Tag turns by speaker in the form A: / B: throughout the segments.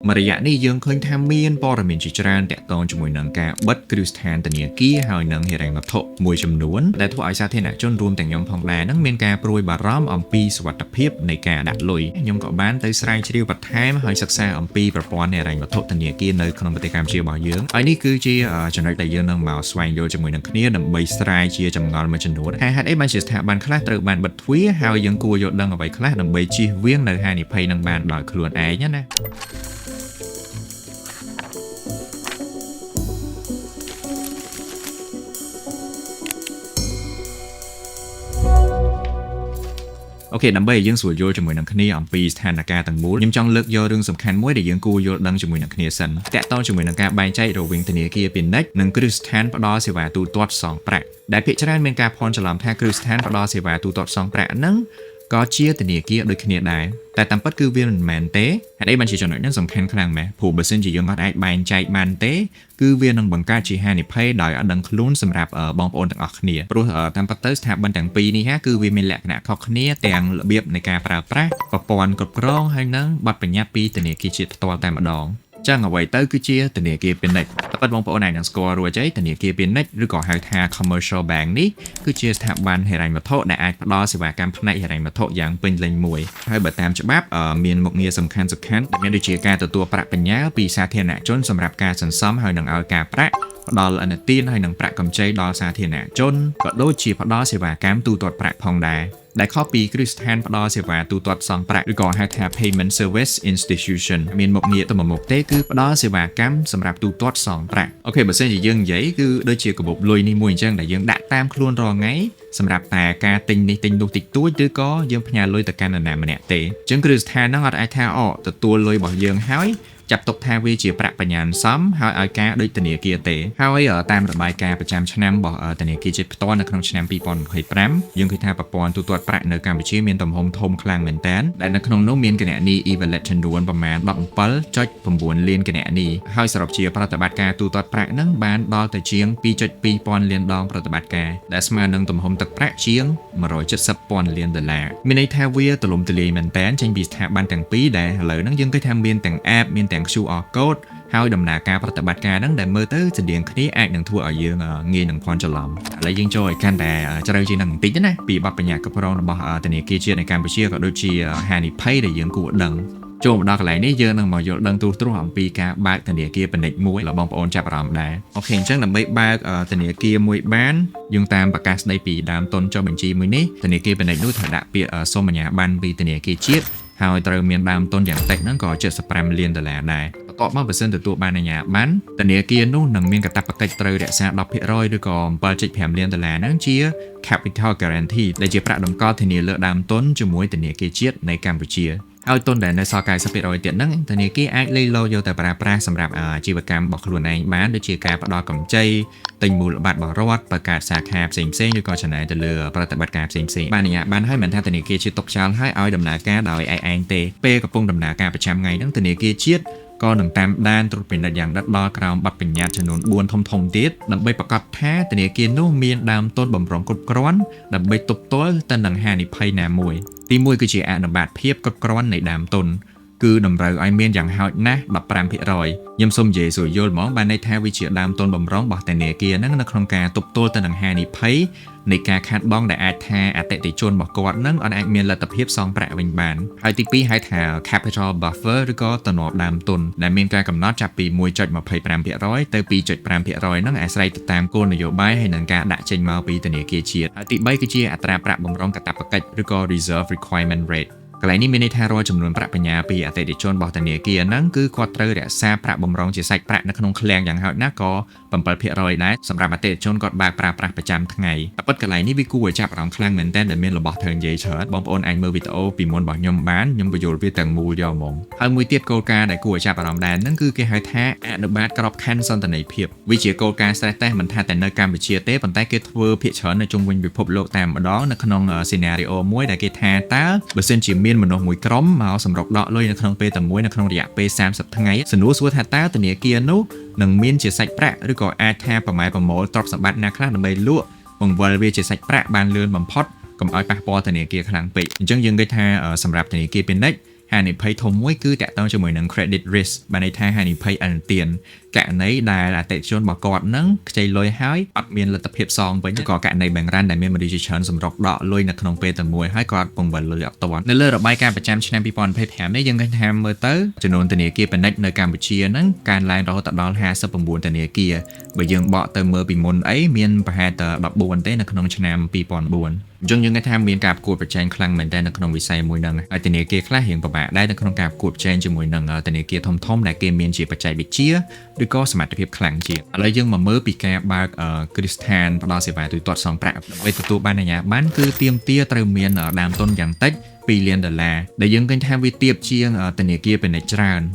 A: មួយរយៈនេះយើងឃើញថាមានព័ត៌មានជាច្រើនតាក់ទងជាមួយនឹងការបិទគ្រឹះស្ថានធនាគារហើយនិងហិរញ្ញវត្ថុមួយចំនួនដែលធ្វើឲ្យសាធារណជនរួមទាំងខ្ញុំផងដែរនឹងមានការព្រួយបារម្ភអំពីសុវត្ថិភាពនៃការដាក់លុយខ្ញុំក៏បានទៅស្រាវជ្រាវបន្ថែមហើយសិក្សាអំពីប្រព័ន្ធហិរញ្ញវត្ថុធនាគារនៅក្នុងប្រទេសកម្ពុជារបស់យើងហើយនេះគឺជាចំណុចដែលយើងនឹងមកស្វែងយល់ជាមួយនឹងគ្នាដើម្បីស្រាយជាចម្ងល់មួយចំនួនហើយហេតុអីបានជាស្ថាប័នខ្លះត្រូវបានបិទទ្វារហើយយើងគួរយល់ដឹងអ្វីខ្លះដើម្បីជៀសវាងនៅហានិភ័យនឹងបានដោយខ្លួនឯងណា OK ដើម្បីឲ្យយើងស្រួលយល់ជាមួយនឹងគ្នាអំពីស្ថានភាពទាំងមូលខ្ញុំចង់លើកយករឿងសំខាន់មួយដែលយើងគួរយល់ដឹងជាមួយនឹងគ្នាសិនតាក់ទងជាមួយនឹងការបែងចែករវាងធនាគារពាណិជ្ជនិងគ្រឹះស្ថានផ្ដល់សេវាទូទាត់សងប្រាក់ដែលភាគច្រើនមានការភ័ន្តច្រឡំថាគ្រឹះស្ថានផ្ដល់សេវាទូទាត់សងប្រាក់ហ្នឹងក៏ជាធនាគារដូចគ្នាដែរតែតាមពិតគឺវាមិនមែនទេហេតុអីបានជាចំណុចហ្នឹងសំខាន់ខ្លាំងម៉េះព្រោះបើសិនជាយើងអត់អាចបែងចែកបានទេគឺវានឹងបង្កើតជាហានិភ័យដោយអត់ដឹងខ្លួនសម្រាប់បងប្អូនទាំងអស់គ្នាព្រោះតាមពិតទៅស្ថាប័នទាំងពីរនេះហាគឺវាមានលក្ខណៈខុសគ្នាទាំងរបៀបនៃការប្រើប្រាស់ប្រព័ន្ធគ្រប់គ្រងហើយនិងបទបញ្ញត្តិពីធនាគារជាតិផ្ទាល់តែម្ដងចឹងអ្វីទៅគឺជាធនាគារពាណិជ្ជតែពិតបងប្អូនអាចនឹងស្គាល់រួចហើយធនាគារពាណិជ្ជឬក៏ហៅថា commercial bank នេះគឺជាស្ថាប័នហិរញ្ញវត្ថុដែលអាចផ្ដល់សេវាកម្មផ្នែកហិរញ្ញវត្ថុយ៉ាងពេញលេញមួយហើយបើតាមច្បាប់មានមុខងារសំខាន់ៗដែលមានដូចជាការទទួលប្រាក់បញ្ញើពីសាធារណជនសម្រាប់ការសន្សំហើយនឹងឲ្យការប្រាក់ផ្ដល់ឥណទានហើយនឹងប្រាក់កម្ចីដល់សាធារណជនក៏ដូចជាផ្ដល់សេវាកម្មទូទាត់ប្រាក់ផងដែរដែលខុសពីគ្រឹះស្ថានផ្ដល់សេវាទូទាត់សងប្រាក់ឬក៏ហៅថា Payment Service Institution មានមុខងារតែមួយមុខទេគឺផ្ដល់សេវាកម្មសម្រាប់ទូទាត់សងប្រាក់OK បើសិនជាយើងនិយាយគឺដូចជាកាបូបលុយនេះមួយអញ្ចឹងដែលយើងដាក់តាមខ្លួនរាល់ថ្ងៃសម្រាប់តែការទិញនេះទិញនោះតិចតួចឬក៏យើងផ្ញើលុយទៅកាន់នរណាម្នាក់ទេអញ្ចឹងគ្រឹះស្ថានហ្នឹងអត់អាចថាអូទទួលលុយរបស់យើងហើយចាប់ទុកថាវាជាប្រាក់បញ្ញត្តិសមហើយឲ្យការដូចធនាគារទេហើយតាមរបាយការណ៍ប្រចាំឆ្នាំរបស់ធនាគារជាតិផ្ទាល់នៅក្នុងឆ្នាំ2025យើងឃើញថាប្រព័ន្ធទូទាត់ប្រាក់នៅកម្ពុជាមានទំហំធំខ្លាំងមែនទែនដែលនៅក្នុងនោះមានគណនី e-wallet ចំនួនប្រមាណ17.9លានគណនីហើយសរុបជាប្រតិបត្តិការទូទាត់ប្រាក់ហ្នឹងបានដល់ទៅជាង2.2ពាន់លានដងប្រតិបត្តិការដែលស្មើនឹងទំហំទឹកប្រាក់ជាង170ពាន់លានដុល្លារមានន័យថាវាទូលំទូលាយមែនទែនចេញពីស្ថាប័នទាំងពីរដែលឥឡូវហ្នឹងយើងឃើញថាមានទាំង app មានទាំង QR code ហើយដំណើរការប្រតិបត្តិការហ្នឹងដែលមើលទៅស្តៀងគ្នាអាចនឹងធ្វើឲ្យយើងងាយនឹងភ័ន្តច្រឡំឥឡូវយើងចូលឲ្យកាន់តែជ្រៅជាងនឹងបន្តិចណាពីបទបញ្ញត្តិគ្រប់គ្រងរបស់ធនាគារជាតិនៅកម្ពុជាក៏ដូចជាហានិភ័យដែលយើងគួរដឹងចូលមកដល់កន្លែងនេះយើងនឹងមកយល់ដឹងទូទ្រោះអំពីការបើកធនាគារពាណិជ្ជមួយរបស់បងប្អូនចាប់អារម្មណ៍ដែរ OK អញ្ចឹងដើម្បីបើកធនាគារមួយបានយើងតាមប្រកាសស្ដីពីដើមទុនចុះបញ្ជីមួយនេះធនាគារពាណិជ្ជនោះត្រូវដាក់ពាក្យសុំអាជ្ញាប័ណ្ណពីធនាគារជាតិហើយត្រូវមានដើមទុនយ៉ាងតិចហ្នឹងក៏75លានដុល្លារដែរបន្ទាប់មកបើសិនទទួលបានអាជ្ញាប័ណ្ណធនាគារនោះនឹងមានកាតព្វកិច្ចត្រូវរក្សា10%ឬក៏7.5លានដុល្លារហ្នឹងជា capital guarantee ដែលជាប្រាក់តម្កល់ធានាលើដើមទុនជាមួយធនាគារជាតិនៃកម្ពុជាហើយទុនដែលនៅសល់90%ទៀតហ្នឹងធនាគារអាចលៃលយកទៅប្រើប្រាស់សម្រាប់អាជីវកម្មរបស់ខ្លួនឯងបានដូចជាការផ្ដល់កម្ចីទិញមូលបត្ររបស់រដ្ឋបង្កើតសាខាផ្សេងៗឬក៏ចំណាយទៅលើប្រតិបត្តិការផ្សេងៗបានអាជ្ញាប័ណ្ណហើយមិនថាធនាគារជាតិទុកចោលហើយឲ្យដំណើរការដោយឯងទេពេលកំពុងដំណើរការប្រចាំថ្ងៃហ្នឹងធនាគារជាតិក៏នឹងតាមដានត្រួតពិនិត្យយ៉ាងដិតដល់ក្រោមបទបញ្ញត្តិចំនួន4ធំធំទៀតដើម្បីប្រកាសថាធនាគារនោះមានដើមទុនបំរុងគ្រប់គ្រាន់ដើម្បីទប់ទល់ទៅនឹងហានិភ័យណាមួយទី1គឺជាអនុបាតភាពគ្រប់គ្រាន់នៃដើមទុនគឺតម្រូវឲ្យមានយ៉ាងហោចណាស់15%ខ្ញុំសូមនិយាយស្រួលយល់ហ្មងបានន័យថាវាជាដើមទុនបំរុងរបស់ធនាគារហ្នឹងនៅក្នុងការទប់ទល់ទៅនឹងហានិភ័យនៃការខាតបង់ដែលអាចថាអតិថិជនរបស់គាត់នឹងអត់អាចមានលទ្ធភាពសងប្រាក់វិញបានហើយទី2ហៅថា capital buffer ឬក៏ទំនាប់ដើមទុនដែលមានការកំណត់ចាប់ពី1.25%ទៅ2.5%ហ្នឹងអាស្រ័យទៅតាមគោលនយោបាយហើយនឹងការដាក់ចេញមកពីធនាគារជាតិហើយទី3គឺជាអត្រាប្រាក់បំរុងកាតព្វកិច្ចឬក៏ reserve requirement rate កន្លែងនេះមានន័យថារាល់ចំនួនប្រាក់បញ្ញើពីអតិថិជនរបស់ធនាគារហ្នឹងគឺគាត់ត្រូវរក្សាប្រាក់បំរុងជាសាច់ប្រាក់នៅក្នុងឃ្លាំងយ៉ាងហោចណាស់ក៏7%ដែរសម្រាប់អតិថិជនគាត់បើកប្រើប្រាស់ប្រចាំថ្ងៃតែពិតកន្លែងនេះវាគួរឲ្យចាប់អារម្មណ៍ខ្លាំងមែនទែនដែលមានរបស់ត្រូវនិយាយច្រើនបងប្អូនអាចមើលវីដេអូពីមុនរបស់ខ្ញុំបានខ្ញុំបញ្យល់វាទាំងមូលយកហ្មងហើយមួយទៀតគោលការណ៍ដែលគួរឲ្យចាប់អារម្មណ៍ដែរហ្នឹងគឺគេហៅថាអនុបាតក្របខ័ណ្ឌសន្តិនិកភាពវាជាគោលការណ៍ stress test មិនថាតែនៅកម្ពុជាទេប៉ុន្តែគេធ្វើភាគច្រើននៅជុំវិញពិភពលោកតែម្ដងនៅក្នុង scenario មួយដែលគេថាតើបើសិនជាមានមនុស្សមួយក្រុមមកសម្រុកដកលុយនៅក្នុងពេលតែមួយនៅក្នុងរយៈពេល30ថ្ងៃសំណួរសួរថាតើធនាគារនោះនឹងមានជាសាច់ប្រាក់ឬក៏អាចថាប្រម៉ែប្រមូលទ្រព្យសម្បត្តិណាខ្លះដើម្បីលក់បង្វិលវាជាសាច់ប្រាក់បានលឿនបំផុតកុំឲ្យប៉ះពាល់ធនាគារខ្លាំងពេកអញ្ចឹងយើងគិតថាសម្រាប់ធនាគារពាណិជ្ជ ហានិភ័យធំមួយគឺតាក់ទងជាមួយនឹង credit risk បានន័យថាហានិភ័យឥណទានករណីដែលអតិថិជនរបស់គាត់នឹងខ្ចីលុយហើយអត់មានលទ្ធភាពសងវិញឬក៏ករណី bank run ដែលមានមនុស្សជាច្រើនសម្រុកដកលុយនៅក្នុងពេលតែមួយហើយគាត់ពង្វិលលុយអត់ទាន់នៅលើរបាយការណ៍ប្រចាំឆ្នាំ2025នេះយើងឃើញថាមើលទៅចំនួនធនាគារពាណិជ្ជនៅកម្ពុជាហ្នឹងកើនឡើងរហូតដល់59ធនាគារបើយើងបកទៅមើលពីមុនអីមានប្រហែលតែ14ទេនៅក្នុងឆ្នាំ2004អញ្ចឹងយើងគេថាមានការប្រកួតប្រជែងខ្លាំងមែនទែននៅក្នុងវិស័យមួយហ្នឹងហើយធនាគារខ្លះរៀងពិបាកដែរនៅក្នុងការប្រកួតប្រជែងជាមួយនឹងធនាគារធំៗដែលគេមានជាបច្ចេកវិទ្យាឬក៏សមត្ថភាពខ្លាំងជាងឥឡូវយើងមកមើលពីការបើកគ្រឹះស្ថានផ្ដល់សេវាទូទាត់សងប្រាក់ដើម្បីទទួលបានអាជ្ញាប័ណ្ណគឺទាមទារត្រូវមានដើមទុនយ៉ាងតិច2លានដុល្លារដែលយើងឃើញថាវាទាបជាងធនាគារពាណិជ្ជច្រើ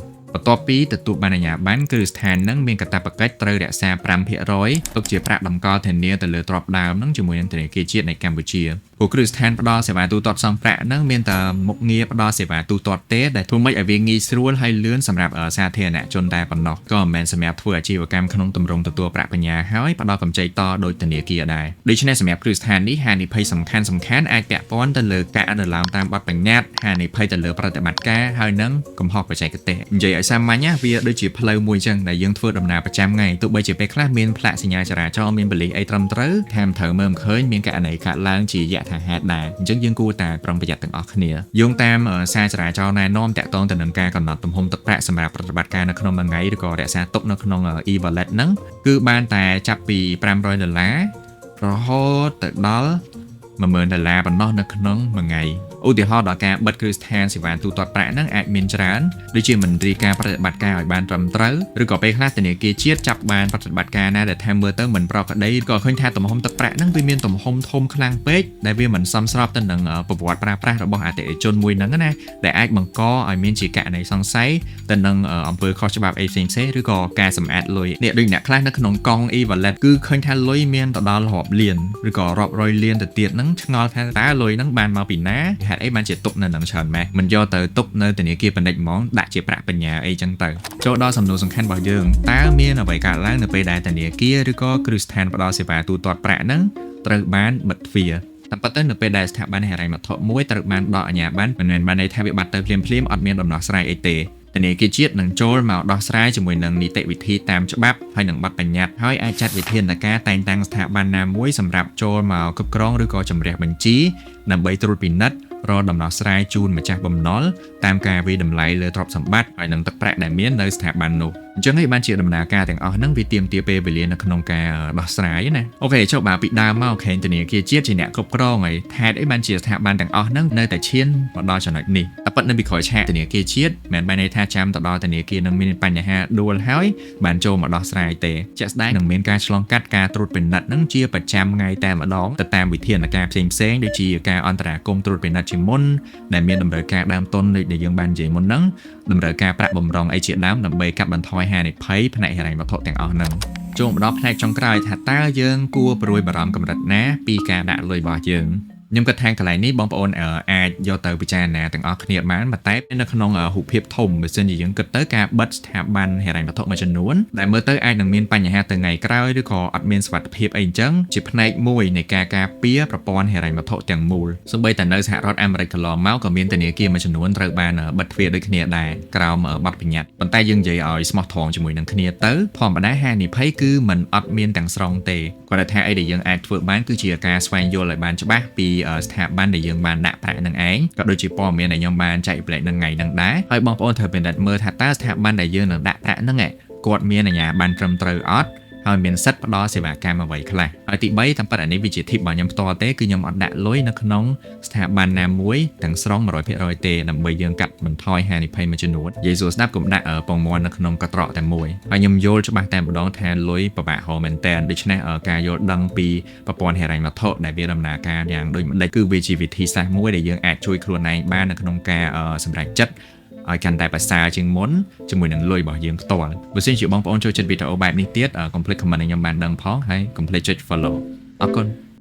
A: នបន្ទាប់ពីទទួលបានអាជ្ញាប័ណ្ណគ្រឹះស្ថាននឹងមានកាតព្វកិច្ចត្រូវរក្សា5%ទុកជាប្រាក់តម្កល់ធានាទៅលើទ្រព្យដើមនឹងជាមួយនឹងធនាគារជាតិនៃកម្ពុជាព្រោះគ្រឹះស្ថានផ្ដល់សេវាទូទាត់សងប្រាក់នឹងមានតែមុខងារផ្ដល់សេវាទូទាត់ទេដែលធ្វើម៉េចឲ្យវាងាយស្រួលហើយលឿនសម្រាប់សាធារណជនតែប៉ុណ្ណោះក៏មិនមែនសម្រាប់ធ្វើអាជីវកម្មក្នុងទម្រង់ទទួលប្រាក់បញ្ញើហើយផ្ដល់កម្ចីតដោយធនាគារដែរដូច្នេះសម្រាប់គ្រឹះស្ថាននេះហានិភ័យសំខាន់សំខាន់អាចពាក់ព័ន្ធទៅលើការអនុលោមតាមបទបញ្ញត្តិហានិភ័យទៅលើប្រតិបត្តិការហើយនឹងកំហុសបច្ចេកទេសនិយាយឲ្យសាមញ្ញណាវាដូចជាផ្លូវមួយចឹងដែលយើងធ្វើដំណើរប្រចាំថ្ងៃទោះបីជាពេលខ្លះមានផ្លាកសញ្ញាចរាចរណ៍មានប៉ូលីសអីត្រឹមត្រូវថែមត្រូវមើលមិនឃើញមានករណីកើតឡើងជាយថាហេតុដែរអញ្ចឹងយើងគួរតែប្រុងប្រយ័ត្នទាំងអស់គ្នាយោងតាមសារចរាចរណ៍ណែនាំតាក់ទងទៅនឹងការកំណត់ទំហំទឹកប្រាក់សម្រាប់ប្រតិបត្តិការនៅក្នុងមួយថ្ងៃឬក៏រក្សាទុកនៅក្នុង e-wallet ហ្នឹងគឺបានតែចាប់ពី500ដុល្លាររហូតទៅដល់10000ដុល្លារប៉ុណ្ណោះនៅក្នុងមួយថ្ងៃឧទាហរណ៍ដល់ការបិទគ្រឹះស្ថានសេវាទូទាត់ប្រាក់ហ្នឹងអាចមានច្រើនដូចជាមន្ត្រីការប្រតិបត្តិការឲ្យបានត្រឹមត្រូវឬក៏ពេលខ្លះធនាគារជាតិចាប់បានប្រតិបត្តិការណាដែលថាមើលទៅមិនប្រក្រតីឬក៏ឃើញថាទំហំទឹកប្រាក់ហ្នឹងវាមានទំហំធំខ្លាំងពេកដែលវាមិនសមស្របទៅនឹងប្រវត្តិប្រើប្រាស់របស់អតិថិជនមួយហ្នឹងណាដែលអាចបង្កឲ្យមានជាករណីសង្ស័យទៅនឹងអំពើខុសច្បាប់អីផ្សេងៗឬក៏ការសម្អាតលុយនេះដូចអ្នកខ្លះនៅក្នុងកង់ e-wallet គឺឃើញថាលុយមានទៅដល់រាប់លានឬក៏រាប់រយលានទៅទៀតហ្នឹងឆ្ងល់ថាតើលុយហ្នឹងបានមកពីណាហេតុអីបានជាទុកនៅនឹងច្រើនម៉េះមិនយកទៅទុកនៅធនាគារពាណិជ្ជហ្មងដាក់ជាប្រាក់បញ្ញើអីចឹងទៅចូលដល់សំណួរសំខាន់របស់យើងតើមានអ្វីកើតឡើងនៅពេលដែលធនាគារឬក៏គ្រឹះស្ថានផ្ដល់សេវាទូទាត់ប្រាក់ហ្នឹងត្រូវបានបិទទ្វារតាមពិតទៅនៅពេលដែលស្ថាប័នហិរញ្ញវត្ថុមួយត្រូវបានដកអាជ្ញាប័ណ្ណមិនមែនបានន័យថាវាបាត់ទៅភ្លាមៗអត់មានដំណោះស្រាយអីទេធនាគារជាតិនឹងចូលមកដោះស្រាយជាមួយនឹងនីតិវិធីតាមច្បាប់ហើយនឹងបទបញ្ញត្តិហើយអាចចាត់វិធានការតែងតាំងស្ថាប័នណាមួយសម្រាប់ចូលមកគ្រប់គ្រងឬក៏ជំរះបញ្ជីដើម្បីត្រួតពិនិត្យរកដំណោះស្រាយជូនម្ចាស់បំណុលតាមការវាយតម្លៃលើទ្រព្យសម្បត្តិហើយនិងទឹកប្រាក់ដែលមាននៅស្ថាប័ននោះអញ្ចឹងឯងបានជាដំណើរការទាំងអស់ហ្នឹងវាទាមទារពេលវេលានៅក្នុងការដោះស្រាយណាOK ចុះបើពីដើមមកខេងធនាគារជាតិជាអ្នកគ្រប់គ្រងហើយហេតុអីបានជាស្ថាប័នទាំងអស់ហ្នឹងនៅតែឈានមកដល់ចំណុចនេះតែពិតនៅពីក្រោយឆាកធនាគារជាតិមិនមែនបានន័យថាចាំទៅដល់ធនាគារនឹងមានបញ្ហាដួលហើយបានចូលមកដោះស្រាយទេជាក់ស្ដែងនឹងមានការឆ្លងកាត់ការត្រួតពិនិត្យហ្នឹងជាប្រចាំថ្ងៃតែម្ដងទៅតាមវិធានការផ្សេងផ្សេងដូចជាការអន្តរាគមន៍ត្រួតពិនិត្យជាមុនដែលមានតម្រូវការដើមទុនដូចដែលយើងបាននិយាយមុនហ្នឹងតម្រូវការប្រាក់បំរុងអីជាដើមដើម្បីកាត់បន្ថយហានិភ័យផ្នែកហិរញ្ញវត្ថុទាំងអស់ហ្នឹងចូលមកដល់ផ្នែកចុងក្រោយថាតើយើងគួរព្រួយបារម្ភកម្រិតណាពីការដាក់លុយរបស់យើងខ្ញុំគិតថាកន្លែងនេះបងប្អូនអាចយកទៅពិចារណាទាំងអស់គ្នាបានប៉ុន្តែនៅក្នុងរូបភាពធំបើសិនជាយើងគិតទៅការបិទស្ថាប័នហិរញ្ញវត្ថុមួយចំនួនដែលមើលទៅអាចនឹងមានបញ្ហាទៅថ្ងៃក្រោយឬក៏អត់មានសុវត្ថិភាពអីអញ្ចឹងជាផ្នែកមួយនៃការការពារប្រព័ន្ធហិរញ្ញវត្ថុទាំងមូលសូម្បីតែនៅសហរដ្ឋអាមេរិកកន្លងមកក៏មានធនាគារមួយចំនួនត្រូវបានបិទទ្វារដូចគ្នាដែរក្រោមបទបញ្ញត្តិប៉ុន្តែយើងនិយាយឲ្យស្មោះត្រង់ជាមួយនឹងគ្នាទៅធម្មតាហានិភ័យគឺมันអត់មានទាំងស្រុងទេគាត់ថាអីដែលយើងអាចធ្វើបានគឺជាការស្វែងយល់ឲ្យបានច្បាស់ពីស្ថាប័នដែលយើងបានដាក់ប្រាក់នឹងឯងក៏ដូចជាព័ត៌មានដែលខ្ញុំបានចែករំលែកនឹងថ្ងៃហ្នឹងដែរហើយបងប្អូនត្រូវពិនិត្យមើលថាតើស្ថាប័នដែលយើងនឹងដាក់ប្រាក់ហ្នឹងគាត់មានអាជ្ញាប័ណ្ណត្រឹមត្រូវអត់ហើយមានសិទ្ធិផ្ដល់សេវាកម្មអ្វីខ្លះហើយទី3តាមពិតអានេះវាជា tip របស់ខ្ញុំផ្ទាល់ទេគឺខ្ញុំអត់ដាក់លុយនៅក្នុងស្ថាប័នណាមួយទាំងស្រុង100%ទេដើម្បីយើងកាត់បន្ថយហានិភ័យមួយចំនួននិយាយសួរស្ដាប់កុំដាក់ពងមាន់នៅក្នុងកត្រកតែមួយហើយខ្ញុំយល់ច្បាស់តែម្ដងថាលុយពិបាករកមែនតើដូច្នេះការយល់ដឹងពីប្រព័ន្ធហិរញ្ញវត្ថុដែលវាដំណើរការយ៉ាងដូចម្ដេចគឺវាជាវិធីសាស្ត្រមួយដែលយើងអាចជួយខ្លួនឯងបាននៅក្នុងការសម្រេចចិត្តឲ្យកាន់តែប្រសើរជាងមុនជាមួយនឹងលុយរបស់យើងផ្ទាល់បើសិនជាបងប្អូនចូលចិត្តវីដេអូបែបនេះទៀតកុំភ្លេច comment ឲ្យខ្ញុំបានដឹងផងហើយកុំភ្លេចចុច follow អរគុណ។